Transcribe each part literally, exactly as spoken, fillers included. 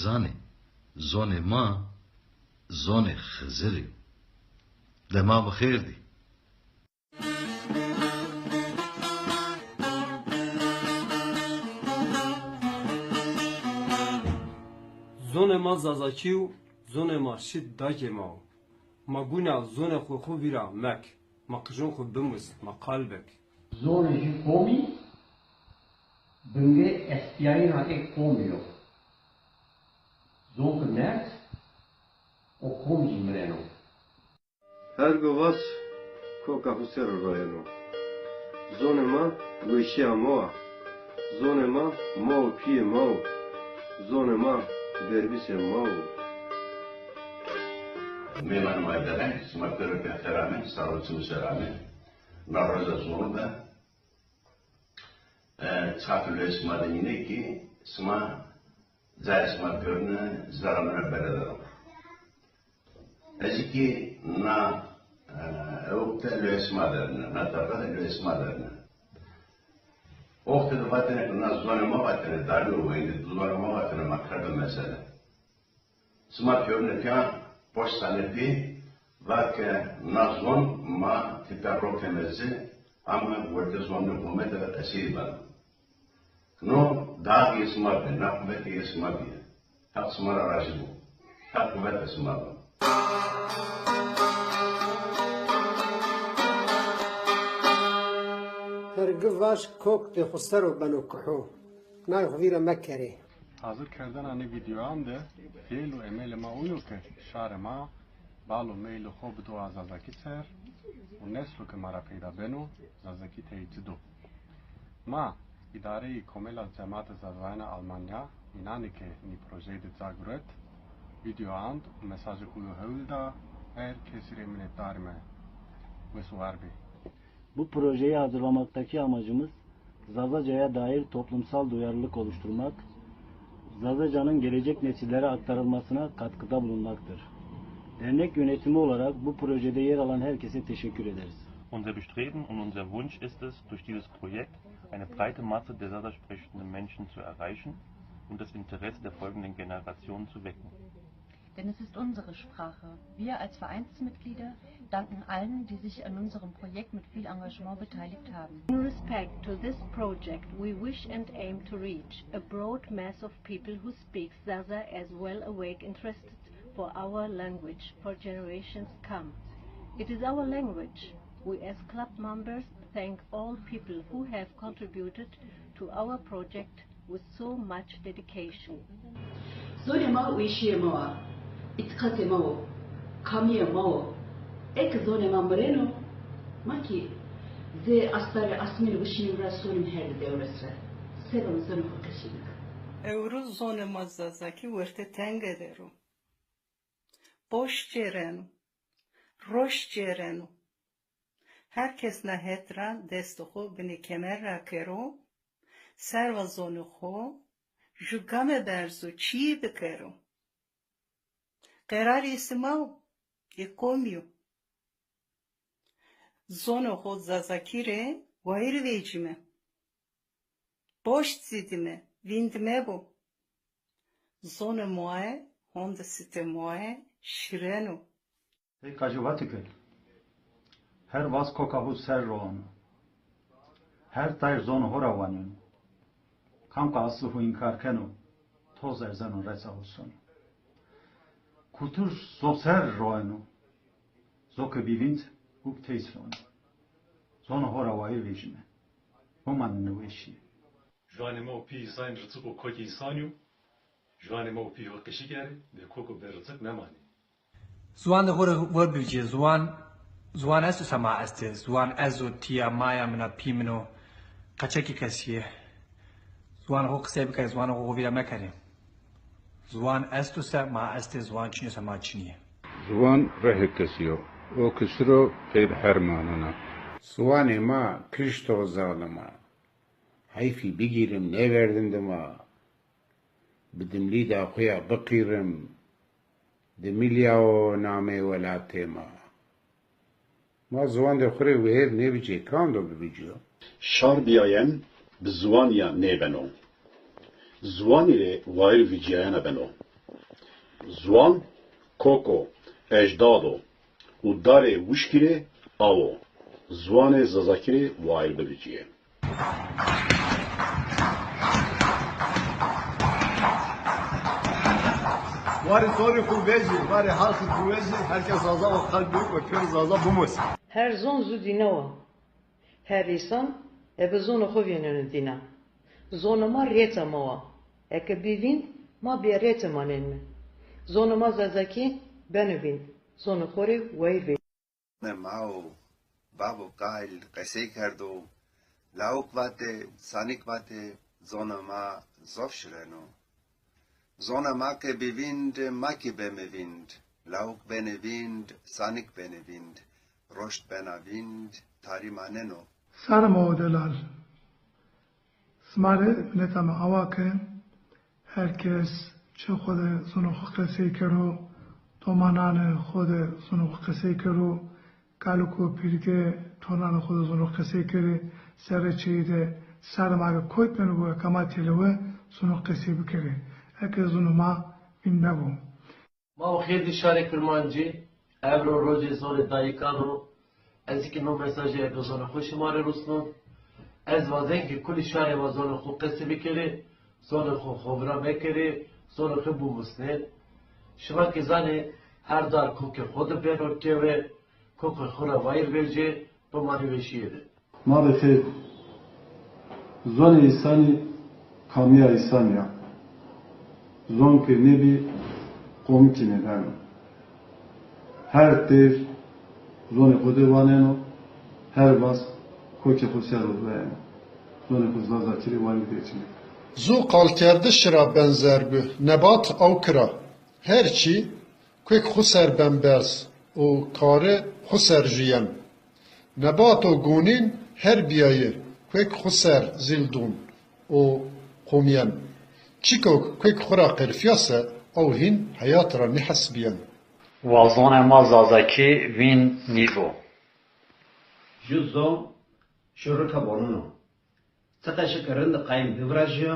Zanê, zonê ma, zonê Xizirî yo. Dema bi xêr dî. Zonê ma Zazakî yo, zonê ma şit dakê ma wo. Ma guna zonê xo xo vîra mek. Ma qijon xo bimus, ma qal bik. Zonê jû qomî bingê estbîyayîna ê qomî yo. Zon ki merd, o qom jî mireno. Hergi vas koka xo ser o royeno. Zonê ma weşîya ma wa. Zonê ma ma û pîyê ma wo. Zonê ma derbîsê ma wo. Mêmanê ma de, sima pêro pê xêr amê, sağlık sima ser amê. Na roja zonu de, e, çiqa ki lewê sima de nîne ki sima cayê sima pêrune, zerra mi ra bere dano. Ez ki na, e, ewk de lewê sima derine, na tepe de lewê sima derine. Oxte de vatêne ki na zonê ma vatêne, dalî û weyndê di zonê ma vatêne, ma kerde mesele. Sima pêrune pîya, poşt sane pê, va ke na zon ma tepîya ro keme ci, ama wertê zonê home de qesey beno. No daxê sima bîye, na quwetê sima bîye. Heq sima ra rajî bo. Heq quwetê sima bo. Hergi vaş kok de xo ser o beno kuho. Nay xo vîra mekerê. Hazirkerdena nê vîdeoyan de fêl û emelê ma o yo ke şarê ma bal û meylê xo bido a Zazakî ser û neslo ke ma ra peyda beno, Zazakî tey ci do. Ma, îdareyê Komela Cematê Zazayana Almanya, înanê ke nî projeyî de ca guret, vîdeoyan û mesajê xo yo hewl da, her kesî rê minetdar îme. Wes û war bê. Bu projeyi hazırlamaktaki amacımız Zazaca'ya dair toplumsal duyarlılık oluşturmak, Zazaca'nın gelecek nesillere aktarılmasına katkıda bulunmaktır. Dernek yönetimi olarak bu projede yer alan herkese teşekkür ederiz. Unser Bestreben und unser Wunsch ist es, durch dieses Projekt eine breite Masse der Zaza sprechenden Menschen zu erreichen und das Interesse der folgenden Generationen zu wecken. Denn es ist unsere Sprache. Wir als Vereinsmitglieder danken allen, die sich an unserem Projekt mit viel Engagement beteiligt haben. In respect to this project, we wish and aim to reach a broad mass of people who speak Zaza as well awake interested for our language for generations come. It is our language. We as club members thank all people who have contributed to our project with so much dedication. Zonê ma weşîyê ma wa, îtîqatê ma wo, kamîyê ma wo. Eke zonê ma mireno, ma kî zê astarê asmîn wişînim ra sonim her di dewres ra. Seba mi zonê xo qeşî bik. Ewro zonê ma Zazakî wertê tenge der o. Boş cêreno, roş cêreno. Her kes na het ra destê xo binê kemer ra kero, serva zonê xo, ju game berzo çîyê bikero. Qerarê sima o, ê qomî yo. Zonê xo Zazakî rê wayîr vecîme. Boşt zî dîme, vînd mebo. Zonê moe honde sitê moe şîren o. Ey qajî vati ke, her vas koka xo ser roano. Her tayr zonê xo ra waneno. Kam ke aslê xo înkar keno, toz erzeno reça xo sono. Kultur zo ser roeno. Zo ke bî vînd, uk tey sifeno. Zonê xo ra wayîr vejîme. Bimanine weşîye. Juanê ma û pî îsanî riçik û kokê îsanî yo. Juanê ma û pî ho qeşî kerê, bê kok û bê riçik memanê. Ziwan de xo rê wer bivîcîyê. Ziwan, ziwan esto se ma estê. Ziwan ez o, ti ya, ma ya, min a, pî min o. Qeçekî kesî yê. Ziwanê xo qisey bikerê, ziwanê xo xo vîra mekerê. Ziwan esto se ma estê, ziwan çinî yo se ma çinî yê. Ziwan rehê kesî yo. O ke şiro pey di her manena. Ziwanê ma kişto zalima. Heyfî bigîrim nêverdim dima. Bi dimlîda xo ya biqîrim. Dimilîya o namê welatê ma. Ma ziwandê xo rê wihêr nêvicê, kando bivicîyo? Şar bîyayen bi ziwanî ya nêbeno. Ziwanî rê wayîr vicîyayena beno. Ziwan kok o, ecdad o û darê wişkî rê aw o. Ziwanê Zazakî rê wayîr bivicîyê. Warê zonê xo vejî, warê halkê xo vejî, herkes Zaza o, qelbê xo pêro Zaza bimosê. Her zon zu dîne wa. Her îsan ebe zonê xo vîneno dîna. Zonê ma rêça ma wa. Eke bî vînd, ma bîya rêçê manenme. Zonê ma Zazakî beno vînd. Zonê xo rê wayîr vejîyê. Zonê ma o, bavo kal qesey kerdo, lawik vatê, sanik vatê, zonê ma zof şireno. Zonê ma ke bî vînd, ma kî beme vînd, lawik benê vînd, sanik benê vînd, roşt bena vînd, tarî maneno. Sarê ma o delal. Sima rê mineta mi awa ke her kes çê xo de zonê xo qesey kero, domananê xo de zonê xo qesey kero, kalik û pîrike, tornanê xo de zonê xo qesey kerê, serrê çêyî de sarê ma ke koyt beno bo eke ma têlewe zonê xo qesey bikerê. Eke zonê ma vînd mebo. Ma û xêrdî şarê Kirmancî, ewro rojê zonê dayîkan o. Ez kî no mesajê ebe zonê xo şima rê rusnon. Ez wazen ki kulî şarê ma zonê xo qesî bikerê, zonê xo xovira mekerê, zonê xo bimusnên. Şima kî zanê her dar kokê xo de beno kewe, kokê xo ra wayîr vejê, bimanê weşîye de. Ma bi xêr. Zonê îsanî kamîya îsanî ya. Zon ke nêbî, qomî kî nêbeno. Her têr zonê xo de waneno, her vas kokê xo ser o veyeno. Zonê xo Zazakî rê wayîr vecîme. Zu qalkerdiş ra benzer bi, nebat awki ra. Her çî kuêk xwu ser ben berz û kari xwu ser jûyen. Nebato gonîn her bîyayi kuêk xwu ser zîl dûn û qomîyen. Çîko kuêk xwu ra qerfîya se, aw hîn heyat ra nîhesbîyen. Wa zonê ma Zazakî vîn nîvo. Ju zon şurika bonun o. Çi qeşi ke rind qayîm bivirajîyo,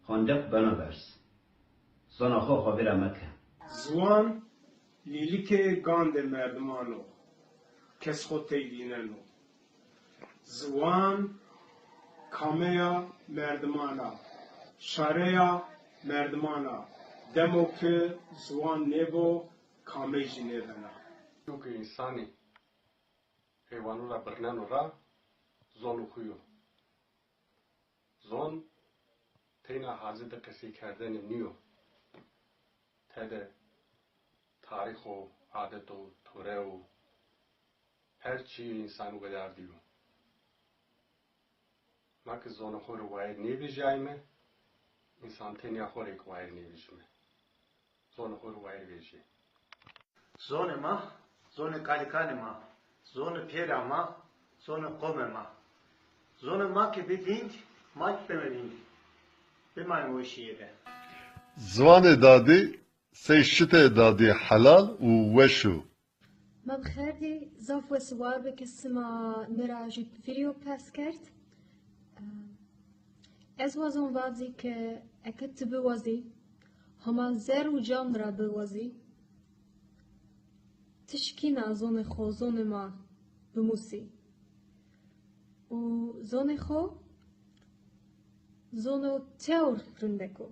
hondeq beno berz. Zona xo xo vîra meke. Ziwan lîlikê gandê merdiman o, kes xo tey vîneno. Ziwan kameya merdiman a, şareya merdiman a. Demo ke ziwan nêbo, kamey jî nêbena. Çunke însanî heywanû ra birneno ra, zonê xo yo. Zon teyna hazê de qeseykerdenê nîyo. Tede tarîx o, adet o, tore o, her çîyê însan wedardîyo. Ma ke zonê xo rê wayîr nêvejîyayîme, însan tenya xo rê kî wayîr nêvejîme. Zonê xo rê wayîr vejîyê. Zonê ma, zonê kalikanê ma, zonê pêra ma, zonê qomê ma. Zonê ma ke bî vînd, ma kî beme vînd. Bimanê weşîye de. Ziwanê dadî sey şitê dadî helal û weş o. Ma bi xêr dî, zaf wes û war be ke sima mi ra jû vîrîyo pers kerd. Ez wazon vazî ke eke ti biwazî, hema zerr û can mi ra biwazî, ti şikîna zonê xo, zonê ma bimusî. Û zonê xo zono tewr rindek o.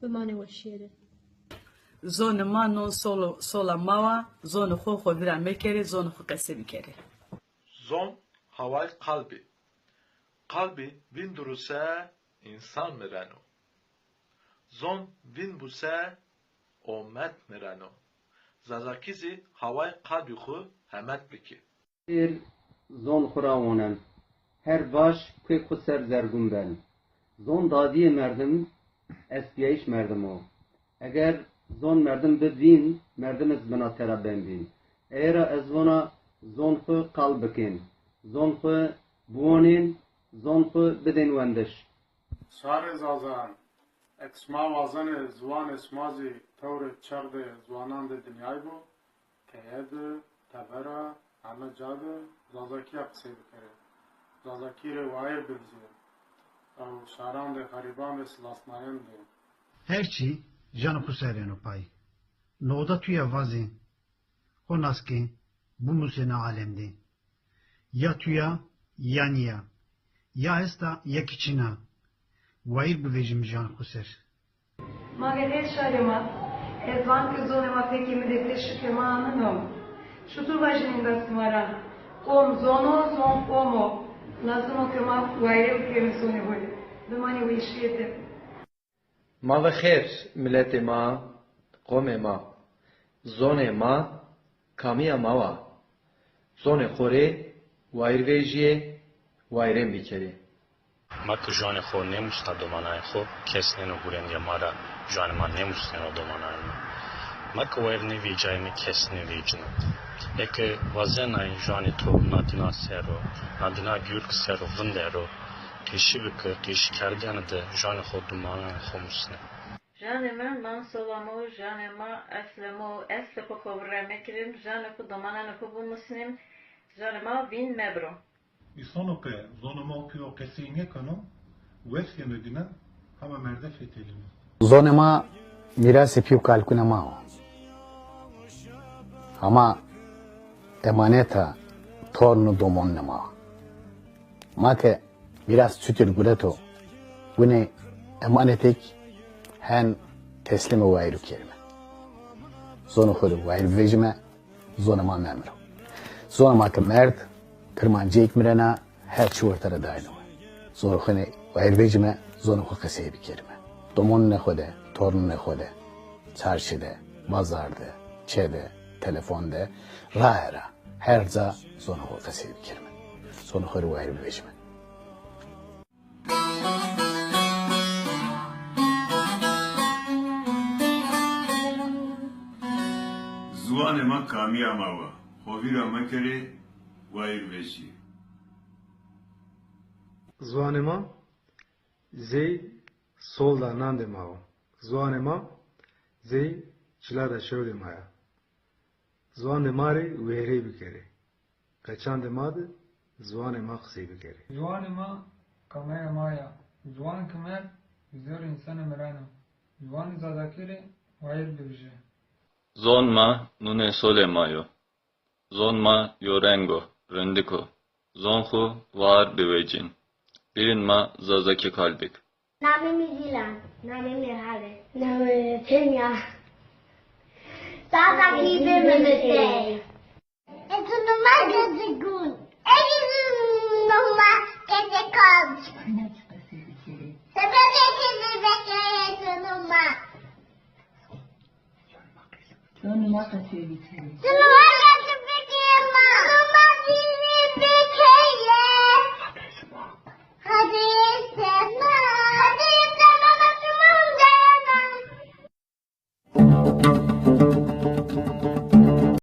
Bimanê weşîye de. Zonê ma non solo, sola ma wa, zonê xo xo vîra mekerê, zonê xo qese bikerê. Zon haway qalbî. Qalbî vînd ru se însan mireno. Zon vînd bu se omet mireno. Zazakî zî haway qalbî xwu hemet bikî. Têr zon xwu ra wonen. Her vaş kuêk xwu ser zergûn ben. Zon dadîyê merdim, estbîyayîş merdim o. Eger zon merdim bi vîn, merdim iz bina tera ben vîn. Eye ra ez vona zon xwu qal bikên, zon xwu biwonên, zon xwu bidên wendiş. Şarê Zazan, eke sima wazenê ziwanê sima zî tewrê çexdê ziwanan de dinyay bo, keye de, tebe ra, heme ca de Zazakîya qisey bikerê. Zazakî rê wayîr bivijê. Ew şaran de xerîban rê silasnayen bê. Her çî Janê xo ser êno pay. Noda tuya vazê, xo nas ke, bimusê na alem de. Ya tuya, ya nîya. Ya esta, ya kî çin a. Wayîr bivejîme janê xo ser. Ma ve her şarê ma, ez van ke zonê ma fekê mi de teşrîfê ma aneno. Çutur vajîn enda sima ra? Qom zon o, zon qom o. Lazim o ke ma wayîre bikerîme zonê xo rê. Bimanê weşîye de. Ma ve xêr, miletê ma, qomê ma. Zonê ma, kamîya ma wa. Zonê xo rê wayîr vejîyê, wayîrên bikerê. Ma ke zonê xo nêmusna domanayê xo, kes nêno hurendîya ma ra, zonê ma nêmusneno domanayê ma. Ma ke wayîr nêvecîyayîme, kes nêvecîno. Eke wazenay zonê to na dina ser o, na dina gurg ser o vindero, qeşî bike, qeşîkerdene de zonê xo domanayê xo musne. Zonê ma mansola mo, zonê ma eslê mo, eslê xo xo vire mekerîm, zonê xo domananê xo bimusnîm, zonê ma vîn mebiro. Îsano ke zonê ma pîyo qesey nêkeno, wes yeno dîna, hama merde fetelîno. Zonê ma mîrasê pî û kalikûnê ma o. Hama emaneta torn û domonunê ma o. Ma ke mîras çutir gureto, gunê emanetêk hen teslîmê wayîrû kerîme. Zonê xo rê wayîr bivejîme, zonê ma memiro. Zonê ma ke merd, kirmanceyêk mirena, her çi werte ra dayno we. Zonê xo rê wayîr vejîme, zonê xo qesey bikerîme. Domonunê xo de, tornunê xo de, çarşî de, bazar de, çê de, telefon de, raye ra, her ca zonê xo qesey bikerîme. Zonê xo rê wayîr bivejîme. Ziwanê ma kamîya ma wa. Xo vîra mekerê, wayîr vejîyê. Ziwanê ma zey solda nandê ma wa. Ziwanê ma zey çilada şewdê ma ya. Ziwandê ma rê wêrey bikerê. Qeçandê ma de ziwanê ma qisey bikerê. Ziwanê ma kamaya ma ya. Ziwan ke merd, zêr însanê mireno. Ziwanê Zazakî rê wayîr bivijê. Zon ma nûnê solê ma yo. Zon ma yo reng o, rindik o. Zon xwu war bivecîn. Bîrên ma Zazakî qal bik. Namê mi Zîlan. Namê mi Hale. Namê mi Tenya. Zazakî bimimite. Ez numa Gezegûn. Ez numa Gezegûn. Sebebê ke nêvekere ez numa. To numa qesey bikerê.